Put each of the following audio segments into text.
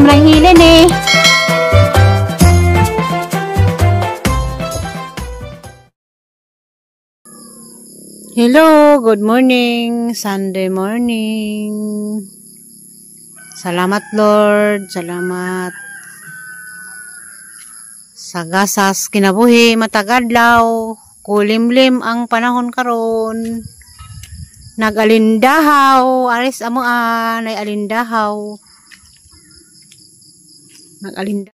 Lang hilin eh. Hello, good morning. Sunday morning. Salamat Lord, salamat. Sa gasas kinabuhi matagadlaw, kulimlim ang panahon karon. Nagalindahaw, aris amo nay alindahaw. Nagalinda.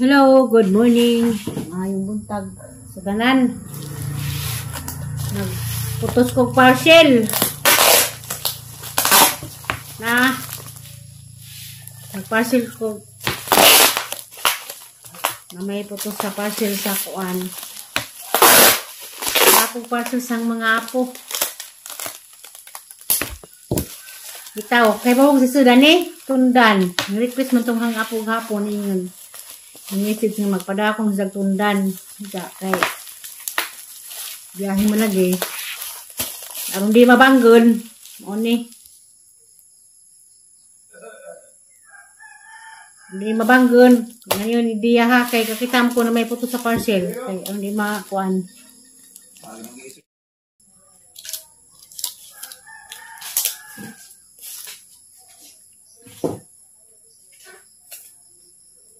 Hello, good morning. Maayong buntag sa tanan. Nagputos kog parcel. Na. Nagparcel ko. Na may putos sa parcel sa kuan. Akong parcel sang mga apo. Bitaw, kay ba si Sudan eh? Tundan. Request man tong hang apo hapon ingon. Message nga magpadakong sa tundan. Sa kay biyahe man lagi. Aron di mabanggon. Mao ni. Hindi mabanggon. Ngayon, hindi ha. Kay kakitam ko na may puto sa parcel. Kay hindi makuan.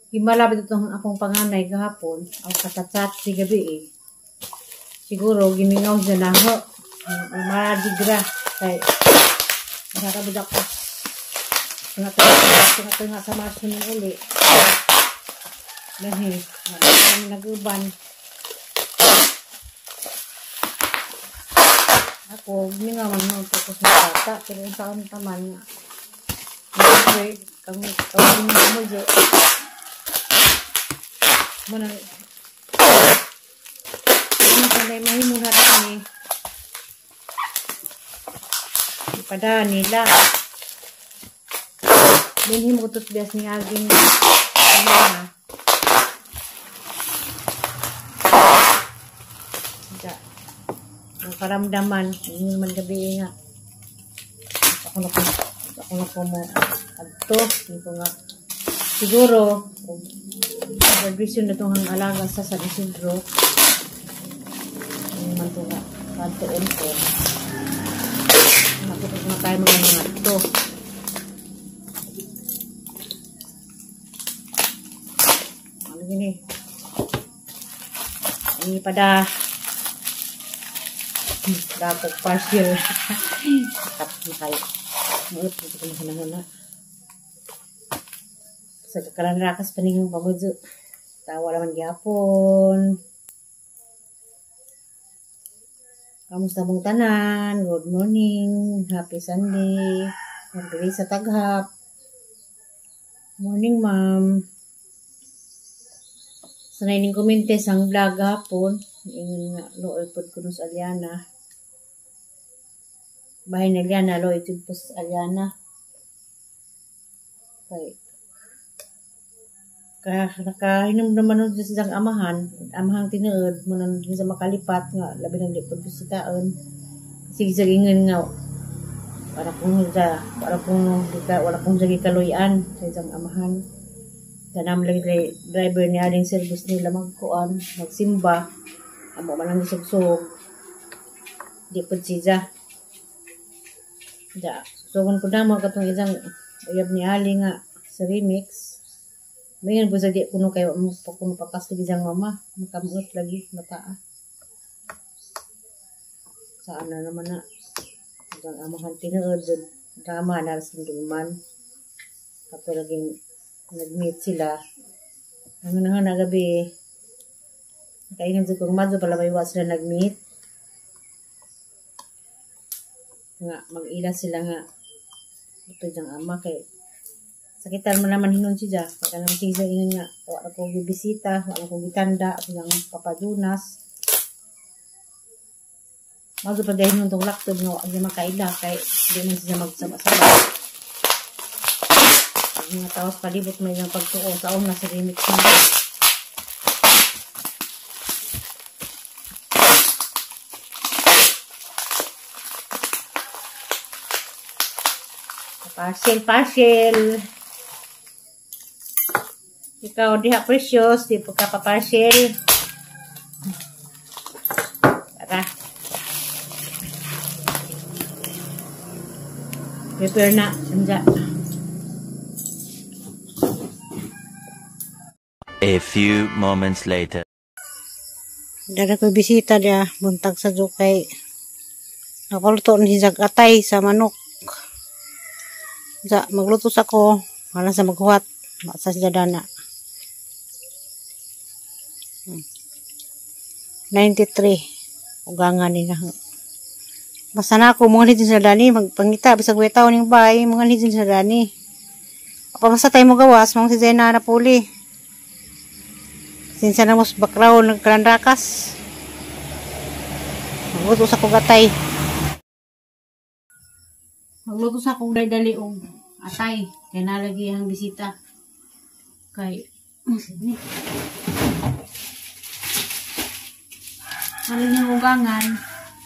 Himalapit itong akong panganay gahapon. Ang katatsat si gabi eh. Siguro, gimingaw siya na ho. Maradigra. Kay nakakabod ako. Tunga-tunga sa maso ng uli. Dahil, kami nag-uban. Ako, gimingaw man mo tapos ng bata. Pero yung saan taman nga. Siyempre, kami mo dyan. Muna, may mahimuna kami. Ipada nila. Dinhim ko bias ni aging mga. Ang karamdaman, hindi naman gabi nga. Ako na ko mo adto, hindi ko nga. Siguro, graduation na itong alaga sa San Isidro. Ang man ito nga, kantoon ko. Nakapag na tayo mga ito. Ano gini? Ini pada dakog parcel. Tapos na kayo. Muot, dito ko mahanahuna. Sa kakalanrakas paningong pamudyo. Tawa naman gyapon. Kamusta mong tanan? Good morning. Happy Sunday. Happy sa taghap. Morning, ma'am. Sanay ning komente sang vlog hapon. Ingon nga, looy pod kuno sa Aliana. Bahay na Aliana, looy jud po sa Aliana. Kay nakahinom naman nun sa isang amahan, amahang tinuod, manan din sa makalipat nga, labi nang di pagbisitaon. Sige sagingan nga, para kung wala kong sagi kaluyan sa isang amahan. Tanam lagi driver niya aling service nila magkuan, magsimba, amo man ang sugsog. Di pud siya. Da, sugon ko na mo katong isang uyab ni Ali nga sa remix. Mayan po sa di kuno kayo kuno pakastig isang mama, makamuot lagi mataa. Saan na naman na ang amahan tinuod jud drama na sa man. Kato laging nag-meet sila. Ang na gabi. Kaingan jud kong madyo pala may wa sila nag-meet. Nga mag-ila sila nga ito diyang ama kay sakitan mo naman hinon siya. Kaya naman siya ingon nga, wala ko gibisita, wala ko gitanda, ang Papa Jonas. Mago pa dahil nung tong laptop nga, wala makaila, kay di man siya magsama-sama. Mga tawas palibot may yung pagtuo, taon na sa remix na. Parcel, parcel. Ikaw diha, Precious, di pa ka pa-parcel. Tara. Prepare na, sanja. A few moments later. Dara ko bisita dia, buntag sa jukay. Nakaluto ni siya atay sa manok. Sa magluto sa ko, wala sa maghuwat, sa siya dana. 93 ugangan ni na. Basta na ako mga hidin sa dani magpangita bisag wetaw ning bay mga hidin sa dani. Apa basta tayo mo gawas mga si Zena na puli. Sinsa na mo sa background nagkalandrakas. Magluto sa kong atay. Magluto sa kong dali og atay kay nalagi ang bisita. Kay ni. Ano yung ugangan,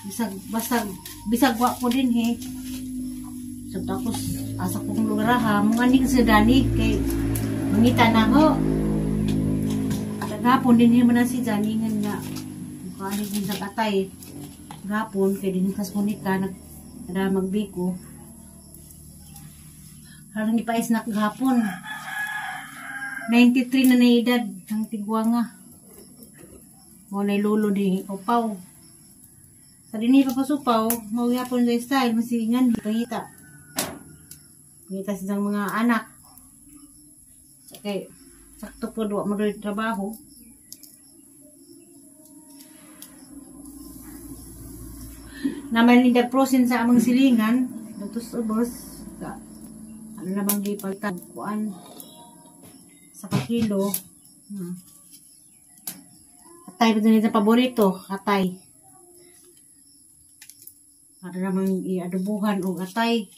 bisag, basag, bisag wa ko din he. So tapos, asa kong lugar ha, mga ning sa dani, kay mangita na ho. Gapon din naman na si Dani, nga, mukha din sa katay. Gapon, kay din kas kunita, nagdara magbiko. Harang ipais na gapon. 93 na na edad, ang tigwanga. Mo na lulo di upaw. Sa dinhi pa pasupaw, mao gyapon sa style masiingan pangita. Pangita sa mga anak. Okay, sakto po wa mo doy trabaho. Naman ni prosin sa among silingan, datos ubos ka. Ano na bang gipalitan kuan sa kilo. Atay pa din ito paborito, atay. Para namang iadubuhan og atay.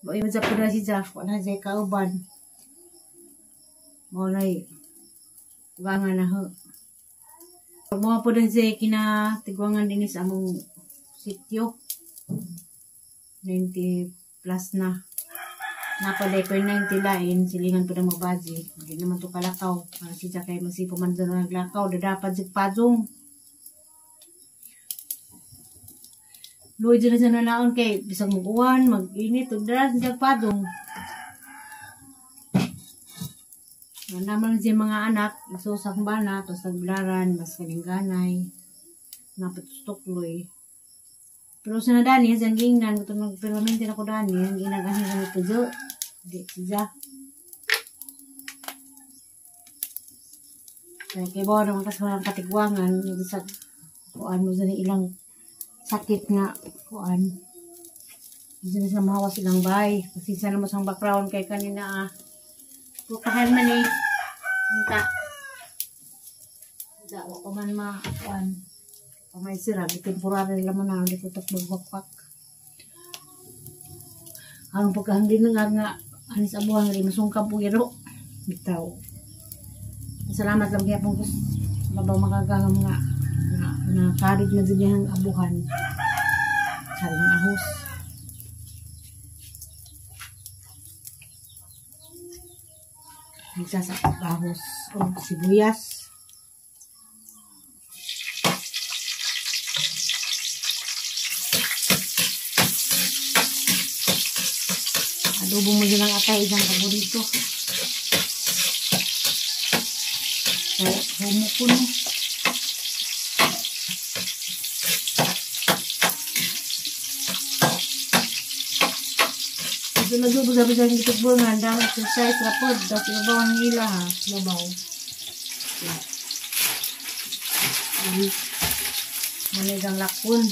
Boy man sa pud si Jack, wala siya kauban. Mo nay ugangan na ho. Mo po din siya kinatigwangan din sa among sityo. 90 plus na. Napaday ko yung 90 lain, silingan po ng mabaji. Hindi naman to kalakaw. Para si Jack ay masipo man doon naglakaw. Dadapat si Pajong. Luwi dyan na siya nalaon kay bisag mag-uwan, mag-init, ugdaran si Jack Pajong. Naman siya mga anak, isusang bana, tapos naglaran, mas kalingganay, napatustok-loy. Pero sa nadani, sa gingnan, kung magpermanente na ko dani, ang ginagasin kami tujo, di siya. Kaya kay bawa naman kasi walang katigwangan, yung isa, kuan mo sa ilang sakit nga, kuan. Hindi na siya mahawas ilang bahay. Kasi siya naman sa background kay kanina, Pukahan man eh. Unta. Dawa ko man ma-kuan. Pamay sira, temporary lang man na, hindi ko takbagwakpak. Ang pagkahangin nga nga, anis abuhan rin, masungkap po iro. Bitaw. Salamat lang kaya pong mabaw makagaham nga, na karig na din ang abuhan. Sabi ng ahos. Isa sa ahos o sibuyas. Adobo mo dyan ang atay, isang paborito. Kaya humuko no. Ito nagubog-abog ang gitugbo nga, dahil exercise, rapod, dahil ibabaw ng ila ha, babaw. Manig ang lakon.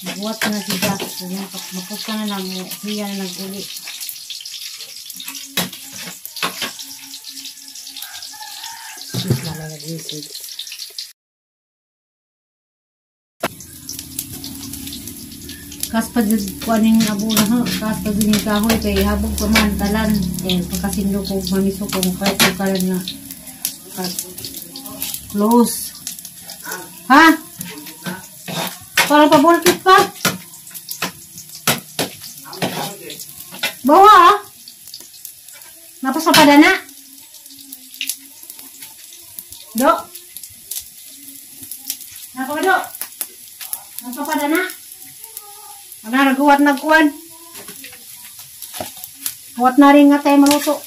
Nagbuhat na si Jack, mapusta na lang, hiya na nag-uli. Kas pa jud kuan ning abo na ha. Kas pa jud ning kahoy kay habog pa man talan. Kay pagkasindo ko mamiso ko kahit ko karon nga close. Ha? Para pabulkit pa. Bawa ah. Napasa pa na. Do. Napa ka do? Napa pa na? Ano, naghuwat nagkuhan. Huwat na rin nga tayo maluto.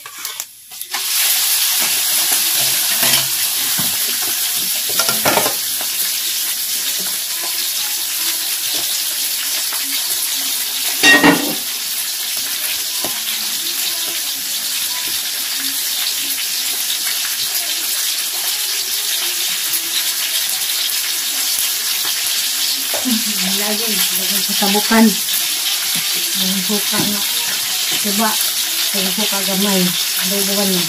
Lagi, lagi kasabukan. Ang suka nga. Diba? Ang suka gamay. Adoboan niya.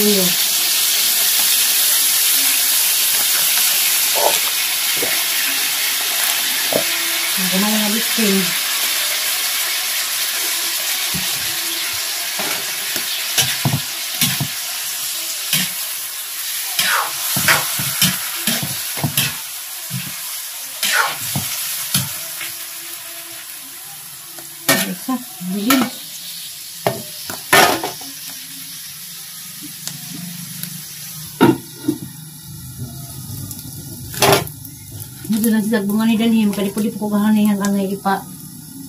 Uyo. Ang gamay nga bitsin. Isa, bilin. Dito na sila bunga ni Danhi, makalipo-lipo ko kahanihang ang ipa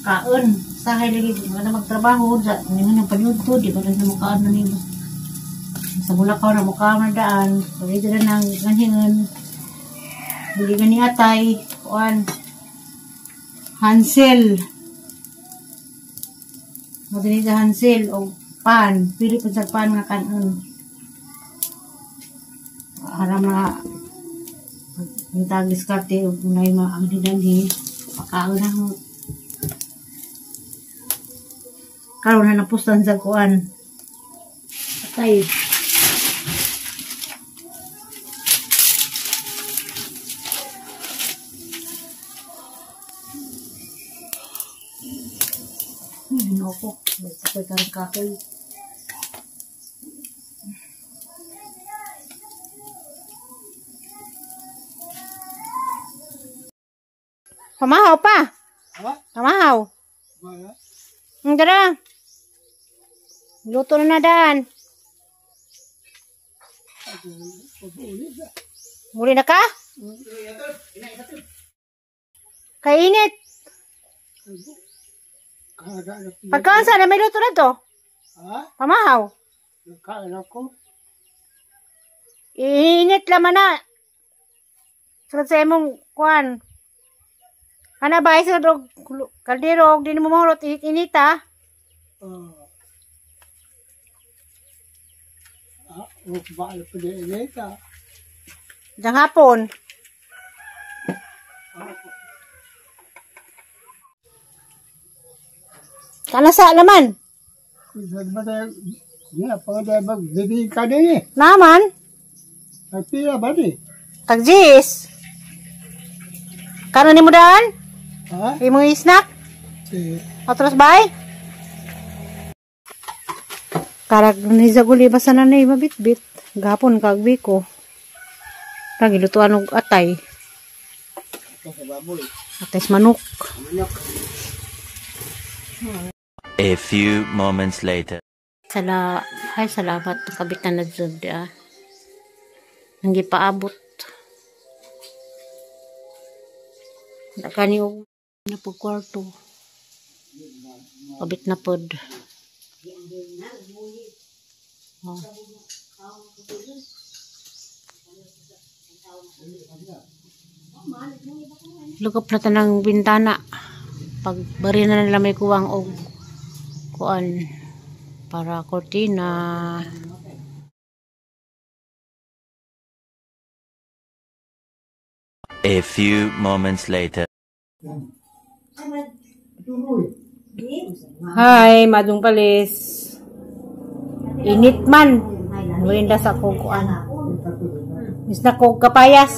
kaon. Sahay lagi, wala magtrabaho, sa nga ng panyudto, di ba na sa mukhaan na niyo. Sa Bulakaw na mukhaan na daan, so dito na nang ganhingan. Buli ni atay, kuan, Hansel. Madali sa Hansel o pan, pili po sa pan nga kanon. Para mga ang tag diskarte og unay mga ang dinanhi, pakaon na ho. Karon na napustan sa kuan. Atay. Ginoo ko, may karang kahoy. Pamahaw pa. Ha? Pamahaw. Ang dara. Luto na na daan. Muli na ka? Kainit. Pagkaan sana may luto na to? Ha? Pamahaw. Kain ako. Iinit laman na. Sunod sa imong kuan. Ana ba sa dog kaldero og di nimo mahurot init-init ah. Diyang hapon. Kana sa laman. Naman. Tagjis. Karon ni mo daan? Ha? Imong snack? Si. Otros bay? Karag ni Zaguli basta na na mabitbit. Gapon kag biko. Lagi lutuan og atay. Atay sa manok. A few moments later. Sala, ay salamat nakabitan na jud ah. Nang gipaabot. Nakani og na po kwarto. Kabit na pod. Oh. Lugop na tanang bintana. Pag bari na nila may kuwang og kuan para kortina. A few moments later. Hi, Madung Palis. Init man. Murinda sa kong kuan. Isna ko kapayas.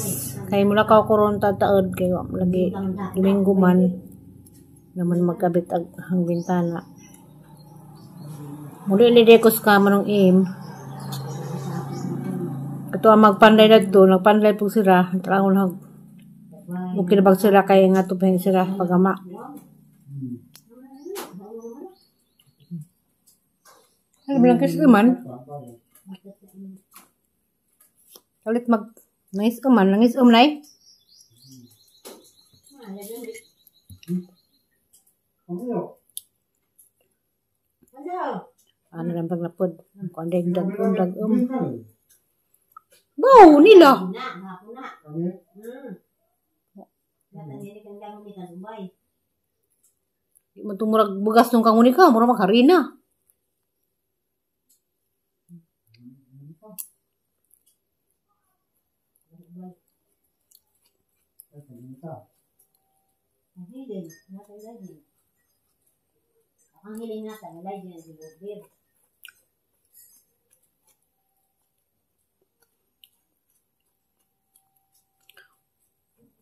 Kay mula ka ko ron tataod kay wa lagi Domingo man naman magkabit ag ang bintana. Muli lidekos ka manong im. Ato ang magpanday dadto, nagpanday po sila, trangon hag. Okay na bag sila kay nga tupahin sila pagama. Ano bilang kasi man? Ulit mag nangis uman, nangis umlay. Ano lang paglapod? Kung dag dag um. Wow, nila. Di man tumurag bugas nung kanguni ka, mura magharina. Ang hiling natin, nalay din.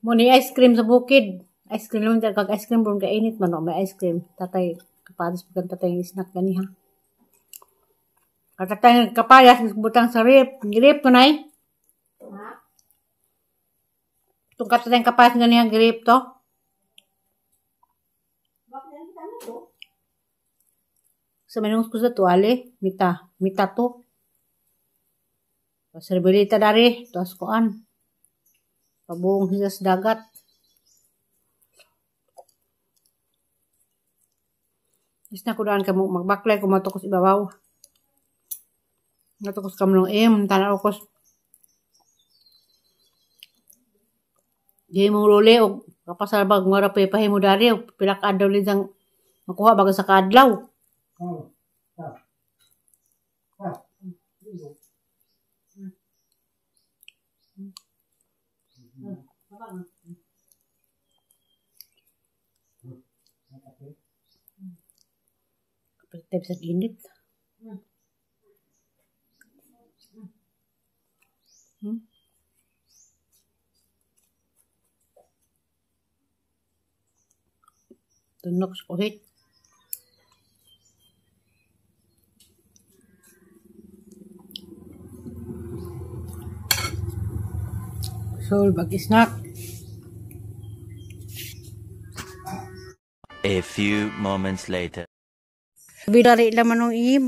Mo ni ice cream sa bukid. Ice cream naman kag ice cream bro kay init man no, may ice cream. Tatay kapados pag tatay yung snack gani ha. Katatay kapayas butang sa rep, grip ko nay. Ha? Tung katatay kapayas gani ha grip to. Bakit ang kita na to? Sa manong ko sa tuwali, mita, mita to. Sa rebelita dari, tuas koan. Pabuong siya sa dagat. Is na kudaan ka mo magbaklay kung matukos ibabaw. Natukos ka mo ng im, tanaw ko. Di mo ruli o kapasarbag nga ra pahimo dari o pila ka adlaw linsang makuha baga sa kaadlaw. Oh. Ah. Ah. Kapag sa init. Tunok sa kuhit. So, bag-snack. A few moments later. Bidari laman ng im.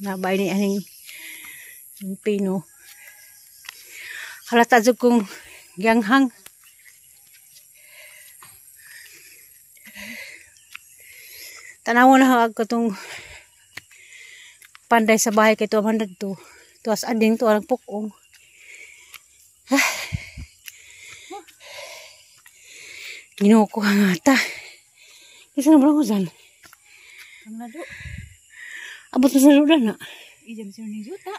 Nabay ni aning yung pino. Halata jud kong gianghang. Tanaw na ako tong panday sa bahay kay tuwa man dadto. Tuwas ading tuwa ang pukong. Ginoo ko ang ata. Isa na ba ko dyan? Ang lalo. Abot na sa ludan na. Ijam siya ni Juta.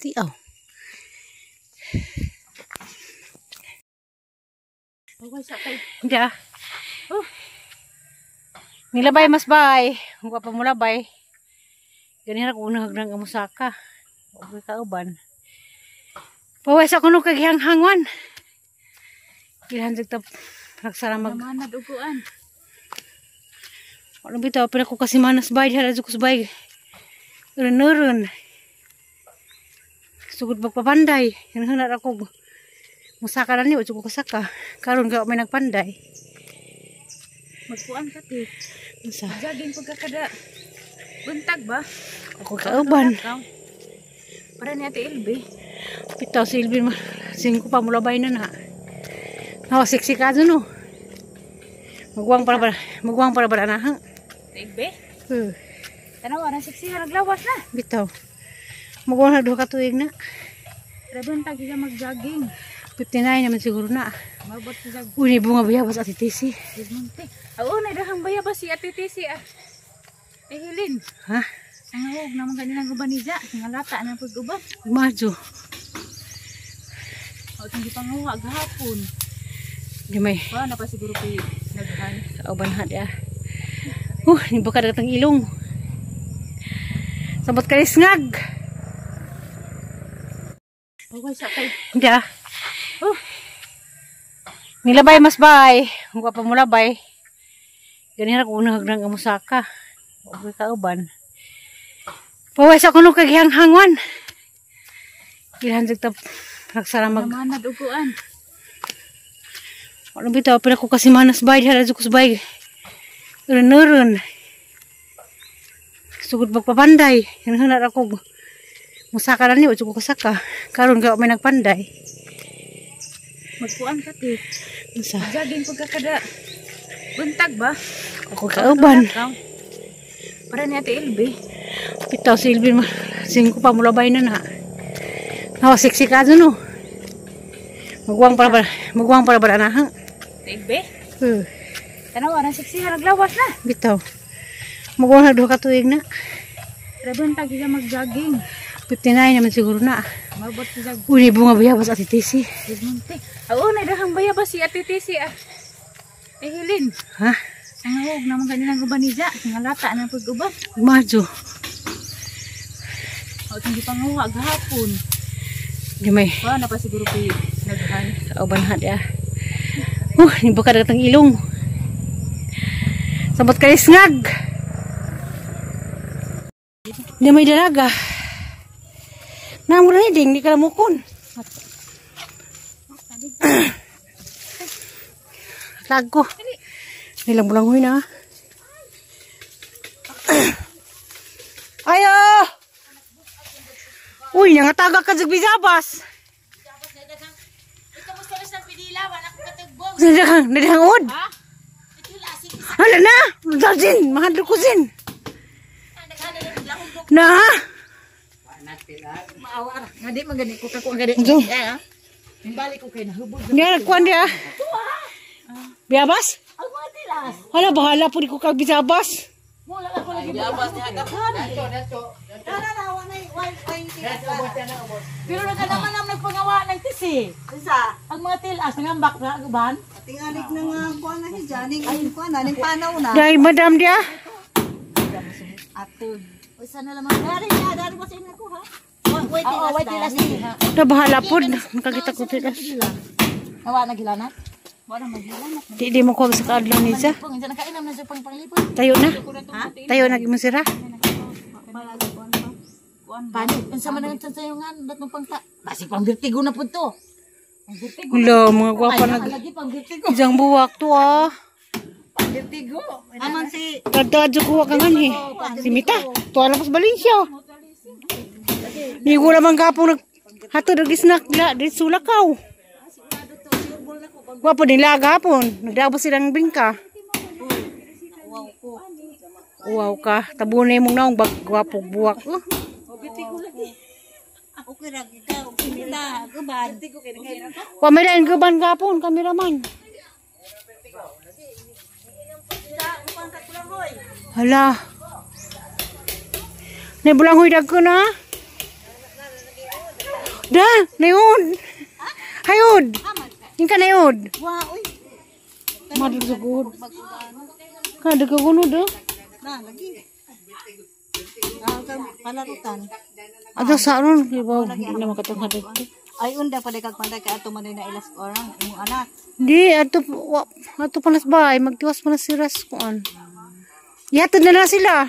Tiaw. Okay, sa kay. Hindi ah. Oh. Nilabay mas bay. Ang pa mo labay. Ganyan ako unang ng amusaka. Huwag kauban. Pawes ako nung kagihanghangwan. Ilhan jud ta nagsara mag Naman naduguan. Ano bitaw pila ko kasi manas bay diha ko sa bay. Uron-uron. Sugod magpapanday. Hinahanap ako. Musaka na niyo, ko kasaka. Karon ka may nagpanday. Magkuan ka ti. Unsa? Jogging pagka kada buntag ba? Ako kauban. Para ni Ate Ilbe. Bitaw si Ilvin, singko pa mulabay na na. Nawa siksi ka dun, no. Magwang para ba, magwang para ba na ha? Ate Ilbe? Tanawa na siksi naglawas na. Bitaw. Magwang na duha ka tuig na. Kada buntag siya mag-jogging. 59 naman siguro na. Mabot siya Uy, ni bunga bayabas Ate Tisi. Munti. Oo, naidahang bayabas si Ate Tisi ah. Eh, Hilin. Ha? Ang hawag naman kanilang uban ni Ja. Nga lata na pag-uban. Majo. O, hindi panguha gahapon. Di may Wala na pa siguro kay naghan. kauban ha dia. Ni baka dagatang ilong. Sabot kalisngag. Pahuway sa kay. Hindi ah. Nilabay mas bay. Huwag pa mo labay. Ganyan ako unang hagnang amusaka. Huwag kauban. Pahuway sa kuno kagihanghangwan. Ilhan jud ta nagsara mag Naman naduguan. Ano bitaw pila ko kasi manas bay diha ra ko sa bay. Uron-uron. Sugod magpapanday. Hinahanap ako. Musaka na niyo, ko kasaka. Karon ka may nagpanday. Magkuan ka ti. Unsa? Jogging pagka kada buntag ba? Ako kauban. Para ni Ate Elbe. Bitaw si Ilvin, singko pa mulabay na na. Nawa siksik ka no. Magwang para ba na ha? Ate Elbe? Uh, Tanawa na siksi naglawas na. Bitaw. Magwang na duha ka tuig na. Para buntag siya mag-jogging. 59 naman siguro na. Mabot siya Uli bunga bayabas at tisi. Munti. Oo, naidahang bayabas si Ate Tisi ah. Eh, Hilin. Ha? Ang hawag naman kanilang uban niya. Nga lata na pag-uban. Majo. O, hindi pa nguha gahapon. Di may Wala na pa siguro kay naghan. kauban ha dia. Ni baka dagatang ilong. Sabot ka isngag. Di may dalaga. Namura ni ding di kalamukon. Lago. Nilang bulangoy na. Ayo! Uy, nangataga ka sa bisabas. Nadahang, nadahang od. Hala na! Zin, mahadlo ko zin. Na! Nga di man gani ko kako gani. Zo. Balik ko kay nahubog. Niya nagkuan dia. Biyabas? Ang mga tilas. Hala, bahala po di ko kag bisabas. Wala ako lagi. Biyabas ni hagapan. Tara na wa nay way way tilas. Pero nagkanaman nam nagpangawa ng tisi. Isa, ang mga tilas nangambak na uban. Tingalig na nga kuan na si Janing, ay kuan na ning panaw na. Dahil madam dia. Ato. Usa na lamang dari na dari ko sa inyo ko ha. Way tilas. Oo, way tilas ni. Na bahala po. Nakakita ko tilas. Nawa na gilana. Wala maghilanat. Di di mo ko sa kaadlaw ni siya. Pung insa nakainam na sa pang panglipon. Tayo na. Tayo na gimo sira. Paano? Unsa man ang tsayungan datong pangta. Basig pang vertigo na pud to. Hala, mga gwapa Ay, nag lagi pang vertigo. Isang buwak to ah. Vertigo. Aman si Kadadyo ko ka nganhi. Si Mita, tuwa lang pas Valencia. Nigo naman gapong nag hatod og snack la di sulakaw. Wa po nila gapon, nagdabo silang bingka. Wow ka, tabunay mong naong bag gwapo buwak. Oh. Okay ra ikaw si Mita, guban. Wa may lain guban gapon, kameraman. Hala. Nay bulang huy dagko na. Da, nayod. Hayod. Ingka nayod. Wa uy, Madal sa gud. Kada ka kuno do. na lagi. Ah, ka palarutan. Ato sa ron, di ba? Hindi na makatungha dito. Ay unda pa kag panday kay ato man na ilas orang imong anak. Di, ato, wa, ato panas ba? Magtiwas pa na si Ras kuan. Yatod na na sila.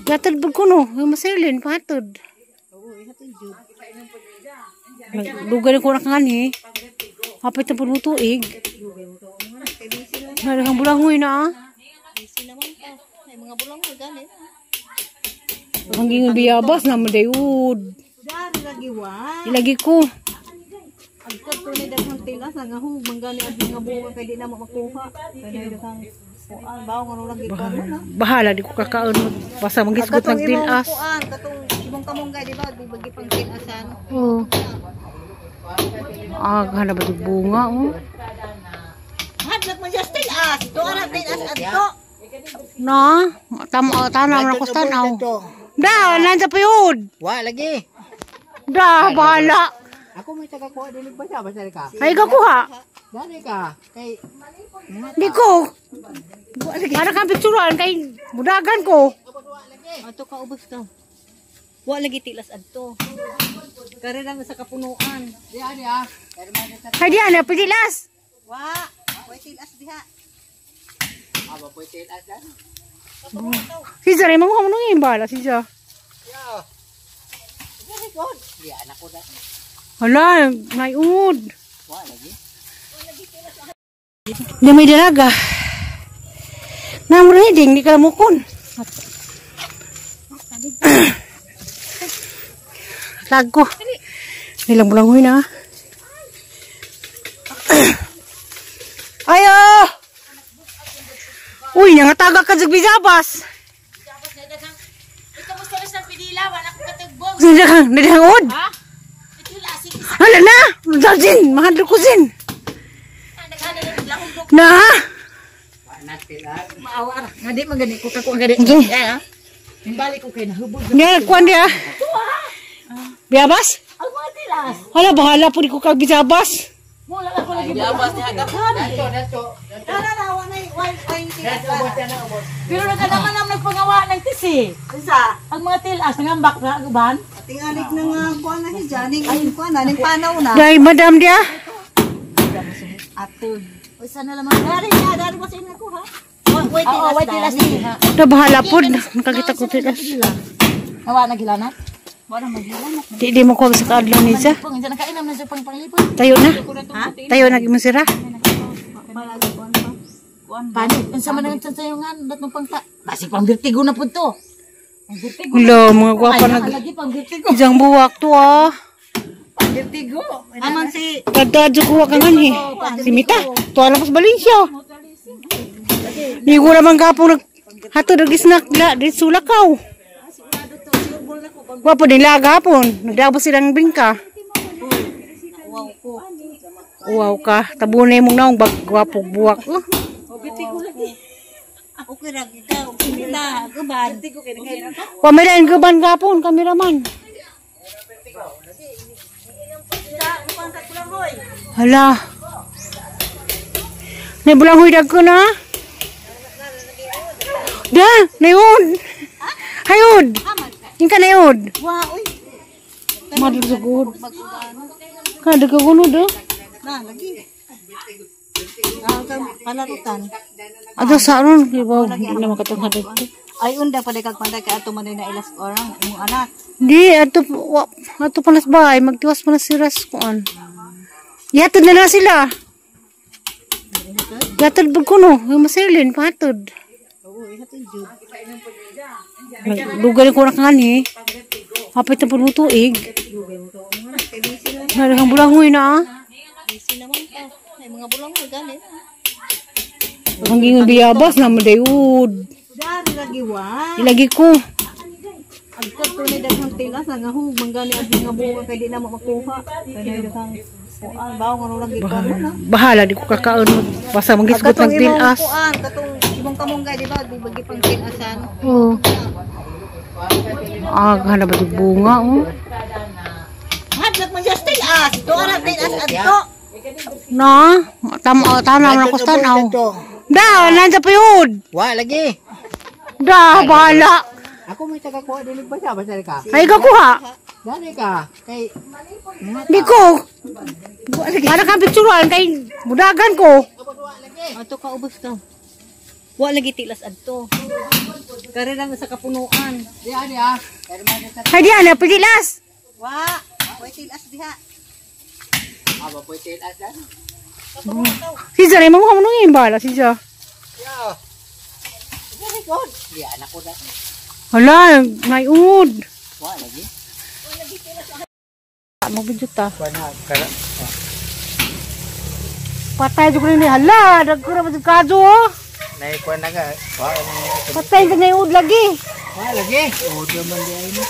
Yatod ba kuno? Yung masilin, pahatod. Oo, ihatod jud. Dugay na ko na kangani. Hapit na puno tuig. Nalahang bulangoy na ah. Busy naman ka. Ay mga bulang ko gani. Hanggang biyabas na madayud. Dari lagi wa. Ilagi ko. Agkad to ni daghang tilas nga hug man gani ang mga bunga kay di na mo makuha. Kay daghang kuan bawo nga lagi kuan na. Bahala, di ko kakaon. Basta manggisgot Katong ng imong tilas. kuan, katong imong kamunggay di ba di bagi pang tilasan. Oo. Ah, gana ba yung bunga oh. Hadlok man siya tilas. To ara tilas adto. Na, tama tanaw na ko sa tanaw. Da, nandyan pa yun. Wa lagi. Da, bahala. Ako may tagakuha dilig ba siya basta ka. Ay, kakuha. Dali ka kay Di ko. Para kang picturean kay budagan ko. Ato ka ubos ka. Wa lagi tilas adto. Kare lang sa kapunuan. Hay diha na pitilas. Wa, way tilas diha. Si Zara mo mo nang imbala si Zara. Hala, may ungod. Di may dalaga. Namro ni di ka mukon. Lago. Nilang bulangoy na. Ayo! Uy, nangataga ka sa bijabas. Ikaw mo sa pidila, wala ko katugbong. Nagangod. Ha? Ito lasing isa. Hala na! Zin, mahadlo ko zin. Na! Maawa ra. Nga di man gani ko kako gani. Okay. Eh. Balik ko kay nahubog. Nga, kuwan diya. Biyabas? Ang mga tilas. Hala, bahala po di ko kag bijabas. Mula ako lagi. Biyabas ni hagaphan. Pero nagkalaman nam nagpangawa ng tisi. Unsa? Ang mga tilas nangambak na ang uban. Tingalig na nga kuan na si Janing, ay kuan na ning panaw na. Dahil madam diya. Ato. Usa na lamang. Dari niya, dari mo sa inyo ko ha. Way Oo, tilas. way tilas ni ha. Na bahala po. Nakakita ko tilas. Nawa na gilanat. Wala magilanat. Di mo ko sa kaadlaw ni siya. Pang dyan nakainam na siya pang panglipon. Tayo na. Tayo na gimusira. Paano? Unsa man ang tsayungan dat mong pangta. Basi pang vertigo na pud to. Pang vertigo. Hello, mga gwapa Ay, nag lagi pang vertigo. Isang buwak to ah. Pang vertigo. Aman si Tadtad ko ka nganhi. Si Mita, tuwa lang pas Valencia. Di ko naman gapong nag hatod og snack la di sulakaw. Wa po nila gapon, nagdabo silang bingka. Wow ka, tabunay mong naong bag gwapo buwak. Oh. Okay ra kita, og si Mita, guban. Wa may lain guban gapon, kameraman. Hala. Nay bulang huy ko na. Da, nayod. Hayod. Ingka nayod. Wa uy. Madal sa gud. Kada ka kuno do. Na lagi. Ah, palarutan. Ato sa aron, ibaw, hindi na makatungha dito. Ay unda pa kag panday kay ato man na ilas orang imong anak. Di, ato, wa, ato pa nas bahay, magtiwas pa na si Ras kuan. Yatod na na sila. Yatod pag kuno, yung masilin, pahatod. Oo, ihatod jud. Dugal ko na kani. Hapit na puno tuig. Nalahang bulangoy na ah. Busy naman ka. Ay mga bulang ko gani. Ang gingon biyabas na madayud. Dari lagi wa. Ilagi ko. Agkadto ni daghang tilas nga hug man gani ang mga bunga kay di na mo makuha. Kay daghang kuan bawo nga lagi kuan na. Bahala di ko kakaon. Basta mangisgot Katong ng imong tilas. kuan, katong imong kamunggay di ba bagi pang tilasan. Oo. Ah, hanap ba yung bunga oh. Hadlok man siya tilas. To ara tilas adto. Na, tama tama na ko tanaw. Da, nandiyan pa yun. Wa lagi. Da, bahala. Ako may tagakuha dilig ba siya basta ka. Ay, kakuha. Dali ka kay Di ko. Para kang picturean kay budagan ko. Ato ka ubos ka. Wa lagi tilas adto. Kare lang sa kapunuan. Hay diyan na pitilas. Wa, way tilas diha. Si Zara mo mo nang imbala si Zara. Hala, may ungod. Magbidyo ta. Patay jud ko ni hala, dagko ra jud kadyo oh. Nay kuan na ka. Wa Patay jud na lagi. wa lagi. Oh, di man di ay ni.